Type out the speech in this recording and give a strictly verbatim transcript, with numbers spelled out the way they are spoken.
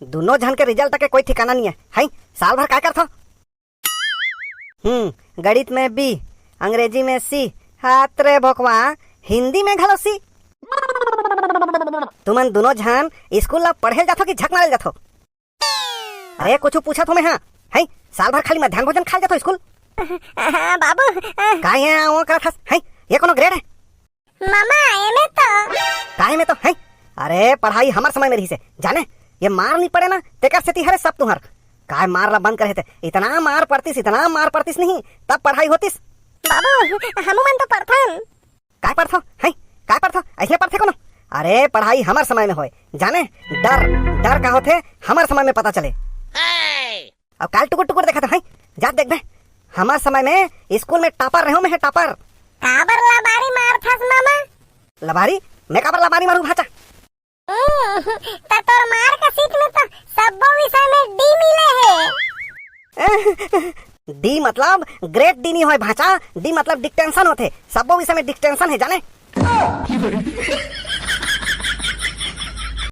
दुनों झन के रिजल्ट के कोई ठिकाना नहीं है। हैं, साल भर काय करथो? हम्म, गणित में बी, अंग्रेजी में सी, हात रे भोकवा, हिंदी में घलो सी। तुमन दुनों झन स्कूल ला पढ़े ल जाथो कि झक मारे ल जाथो? अरे, कुछ पूछत हो मैं, हाँ? हैं, साल भर खाली मध्यान्ह भोजन खाए ल जाथो स्कूल? बाबू, काय है वो करत हस? हैं, ये कोनो ग्रेड है? मामा, एमे तो। काय में तो है? अरे, पढ़ाई हमर समय में रहिसे, जाने? ये मार नहीं पड़े ना, तेकर सेती हरे सब तुहर। काय मार ला बंद करे हे ते? इतना मार पड़तिस, इतना मार पड़तिस नहीं, तब पढ़ाई होतिस। बाबू, हमू मन तो पढ़थन। काय पढ़थो? हैं? काय पढ़थो? ऐसने पढ़थे कोनो? अरे, पढ़ाई हमर समय में होय, जाने? डर, डर का होथे, हमर समय में पता चले। अब काल टुकुर टुकुर देखत हई, जात देखबे। हमर समय में स्कूल में टॉपर रहेंव मैं, टॉपर। काबर लबारी मारथस मामा? लबारी? मैं काबर लबारी मारू भाचा? हम्म, त तोर मार का सीट में तो सब्बो विषय में डी मिले हे। डी मतलब ग्रेट डी नहीं होय भाचा, डी मतलब डिक्टेंशन होथे। सब्बो विषय में डिक्टेंशन है, जाने?